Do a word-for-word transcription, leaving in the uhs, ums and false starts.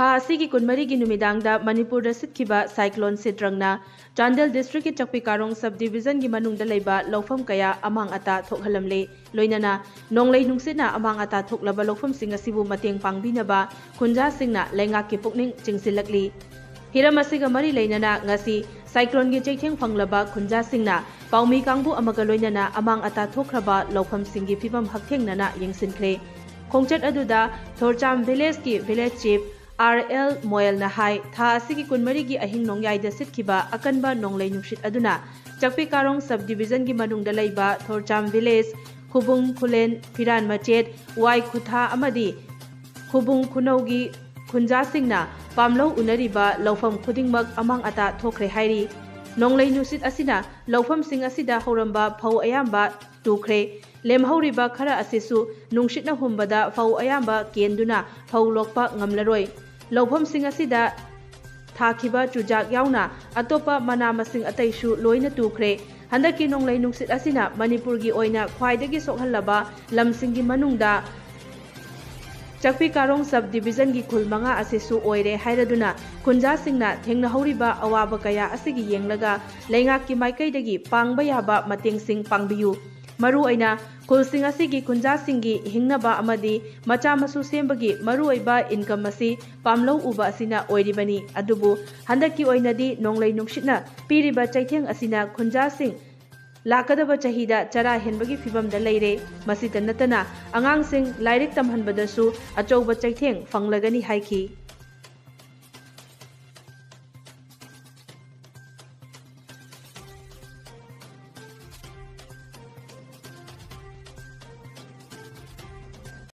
ꯊꯥ ꯑꯁꯤꯒꯤ ꯀꯨꯟꯃꯔꯤꯒꯤ ꯅꯨꯃꯤꯗꯥꯡꯗ ꯃꯅꯤꯄꯨꯔꯗ ꯁꯤꯠꯈꯤꯕ ꯁꯥꯏꯀ꯭ꯂꯣꯟ ꯁꯤꯇ꯭ꯔꯪꯅ ꯆꯥꯟꯗꯦꯜ ꯗꯤꯁꯇ꯭ꯔꯤꯛꯀꯤ ꯆꯛꯄꯤ ꯀꯥꯔꯣꯡ ꯁꯕ ꯗꯤꯕꯤꯖꯟꯒꯤ ꯃꯅꯨꯡꯗ ꯂꯩꯕ ꯂꯧꯐꯝ ꯀꯌꯥ ꯑꯃꯥꯡ ꯑꯇꯥ ꯊꯣꯛꯍꯜꯂꯝꯂꯦ꯫ ꯂꯣꯏꯅꯅ ꯅꯣꯡꯂꯩ ꯅꯨꯡꯁꯤꯠꯅ ꯑꯃꯥꯡ ꯑꯇꯥ ꯊꯣꯛꯂꯕ ꯂꯧꯐꯝꯁꯤꯡ ꯑꯁꯤꯕꯨ ꯃꯇꯦꯡ ꯄꯥꯡꯕꯤꯅꯕ ꯈꯨꯟꯖꯥꯁꯤꯡꯅ ꯂꯩꯉꯥꯛꯀꯤ ꯄꯨꯛꯅꯤꯡ ꯆꯤꯡꯁꯤꯜꯂꯛꯂꯤ꯫ ꯍꯤꯔꯝ ꯑꯁꯤꯒ ꯃꯔꯤ ꯂꯩꯅꯅ ꯉꯁꯤ ꯁꯥꯏꯀ꯭ꯂꯣꯟꯒꯤ ꯆꯩꯊꯦꯡ ꯐꯪꯂꯕ ꯈꯨꯟꯖꯥꯁꯤꯡꯅ ꯄꯥꯎꯃꯤ ꯀꯥꯡꯕꯨ ꯑꯃꯒ ꯂꯣꯏꯅꯅ ꯑꯃꯥꯡ ꯑꯇꯥ ꯊꯣꯛꯈ꯭ꯔꯕ ꯂꯧꯐꯝꯁꯤꯡꯒꯤ ꯐꯤꯕꯝ ꯍꯛꯊꯦꯡꯅꯅ ꯌꯦꯡꯁꯤꯟꯈ꯭ꯔꯦ꯫ ꯈꯣꯡꯆꯠ ꯑꯗꯨꯗ ꯊꯣꯔꯆꯥꯝ ꯚꯤꯂꯦꯖꯀꯤ ꯚꯤꯂꯦꯖ ꯆꯤꯐ ꯑꯥꯔ ꯑꯦꯜ ꯃꯣꯌꯦꯜꯅ ꯍꯥꯏ, ꯊꯥ ꯑꯁꯤꯒꯤ ꯀꯨꯟꯃꯔꯤꯒꯤ ꯑꯍꯤꯡ ꯅꯣꯡꯌꯥꯏꯗ ꯁꯤꯠꯈꯤꯕ ꯑꯀꯟꯕ ꯅꯣꯡꯂꯩ ꯅꯨꯡꯁꯤꯠ ꯑꯗꯨꯅ ꯆꯛꯄꯤ ꯀꯥꯔꯣꯡ ꯁꯕ ꯗꯤꯕꯤꯖꯟꯒꯤ ꯃꯅꯨꯡꯗ ꯂꯩꯕ ꯊꯣꯔꯆꯥꯝ ꯚꯤꯂꯦꯖ, ꯈꯨꯕꯨꯡ ꯈꯨꯂꯦꯟ, ꯐꯤꯔꯥꯟ ꯃꯆꯦꯠ, ꯋꯥꯏ ꯈꯨꯊꯥ ꯑꯃꯗꯤ ꯈꯨꯕꯨꯡ ꯈꯨꯅꯧꯒꯤ ꯈꯨꯟꯖꯥꯁꯤꯡꯅ ꯄꯥꯝꯂꯧ ꯎꯅꯔꯤꯕ ꯂꯧꯐꯝ ꯈꯨꯗꯤꯡꯃꯛ ꯑꯃꯥꯡ ꯑꯇꯥ ꯊꯣꯛꯈ꯭ꯔꯦ ꯍꯥꯏꯔꯤ꯫ ꯅꯣꯡꯂꯩ ꯅꯨꯡꯁꯤꯠ ꯑꯁꯤꯅ ꯂꯧꯐꯝꯁꯤꯡ ꯑꯁꯤꯗ ꯍꯧꯔꯝꯕ ꯐꯧ ꯑꯌꯥꯝꯕ ꯇꯨꯈ꯭ꯔꯦ꯫ ꯂꯦꯝꯍꯧꯔꯤꯕ ꯈꯔ ꯑꯁꯤꯁꯨ ꯅꯨꯡꯁꯤꯠꯅ ꯍꯨꯝꯕꯗ ꯐꯧ ꯑꯌꯥꯝꯕ ꯀꯦꯟꯗꯨꯅ ꯐꯧ ꯂꯣꯛꯄ ꯉꯝꯂꯔꯣꯏ꯫ ꯂꯧꯐꯝꯁꯤꯡ ꯑꯁꯤꯗ ꯊꯥꯈꯤꯕ ꯆꯨꯖꯥꯛ ꯌꯥꯎꯅ ꯑꯇꯣꯞꯄ ꯃꯅꯥ ꯃꯁꯤꯡ ꯑꯇꯩꯁꯨ ꯂꯣꯏꯅ ꯇꯨꯈ꯭ꯔꯦ꯫ ꯍꯟꯗꯛꯀꯤ ꯅꯣꯡꯂꯩ ꯅꯨꯡꯁꯤꯠ ꯑꯁꯤꯅ ꯃꯅꯤꯄꯨꯔꯒꯤ ꯑꯣꯏꯅ ꯈ꯭ꯋꯥꯏꯗꯒꯤ ꯁꯣꯛꯍꯜꯂꯕ ꯂꯝꯁꯤꯡꯒꯤ ꯃꯅꯨꯡꯗ ꯆꯛꯄꯤ ꯀꯥꯔꯣꯡ ꯁꯕ ꯗꯤꯕꯤꯖꯟꯒꯤ ꯈꯨꯜ ꯃꯉꯥ ꯑꯁꯤꯁꯨ ꯑꯣꯏꯔꯦ ꯍꯥꯏꯔꯗꯨꯅ ꯈꯨꯟꯖꯥꯁꯤꯡꯅ ꯊꯦꯡꯅꯍꯧꯔꯤꯕ ꯑꯋꯥꯕ ꯀꯌꯥ ꯑꯁꯤꯒꯤ ꯌꯦꯡꯂꯒ ꯂꯩꯉꯥꯛꯀꯤ ꯃꯥꯏꯀꯩꯗꯒꯤ ꯄꯥꯡꯕ ꯌꯥꯕ ꯃꯇꯦꯡꯁꯤꯡ ꯄꯥꯡꯕꯤꯌꯨ꯫ ꯃꯔꯨꯑꯣꯏꯅ ꯈꯨꯜꯁꯤꯡ ꯑꯁꯤꯒꯤ ꯈꯨꯟꯖꯥꯁꯤꯡꯒꯤ ꯍꯤꯡꯅꯕ ꯑꯃꯗꯤ ꯃꯆꯥ ꯃꯁꯨ ꯁꯦꯝꯕꯒꯤ ꯃꯔꯨꯑꯣꯏꯕ ꯏꯟꯀꯝ ꯑꯁꯤ ꯄꯥꯝꯂꯧ ꯎꯕ ꯑꯁꯤꯅ ꯑꯣꯏꯔꯤꯕꯅꯤ꯫ ꯑꯗꯨꯕꯨ ꯍꯟꯗꯛꯀꯤ ꯑꯣꯏꯅꯗꯤ ꯅꯣꯡꯂꯩ ꯅꯨꯡꯁꯤꯠꯅ ꯄꯤꯔꯤꯕ ꯆꯩꯊꯦꯡ ꯑꯁꯤꯅ ꯈꯨꯟꯖꯥꯁꯤꯡ ꯂꯥꯛꯀꯗꯕ ꯆꯍꯤꯗ ꯆꯔꯥ ꯍꯦꯟꯕꯒꯤ ꯐꯤꯕꯝꯗ ꯂꯩꯔꯦ꯫ ꯃꯁꯤꯇ ꯅꯠꯇꯅ ꯑꯉꯥꯡꯁꯤꯡ ꯂꯥꯏꯔꯤꯛ ꯇꯝꯍꯟꯕꯗꯁꯨ ꯑꯆꯧꯕ ꯆꯩꯊꯦꯡ ꯐꯪꯂꯒꯅꯤ ꯍꯥꯏꯈꯤ꯫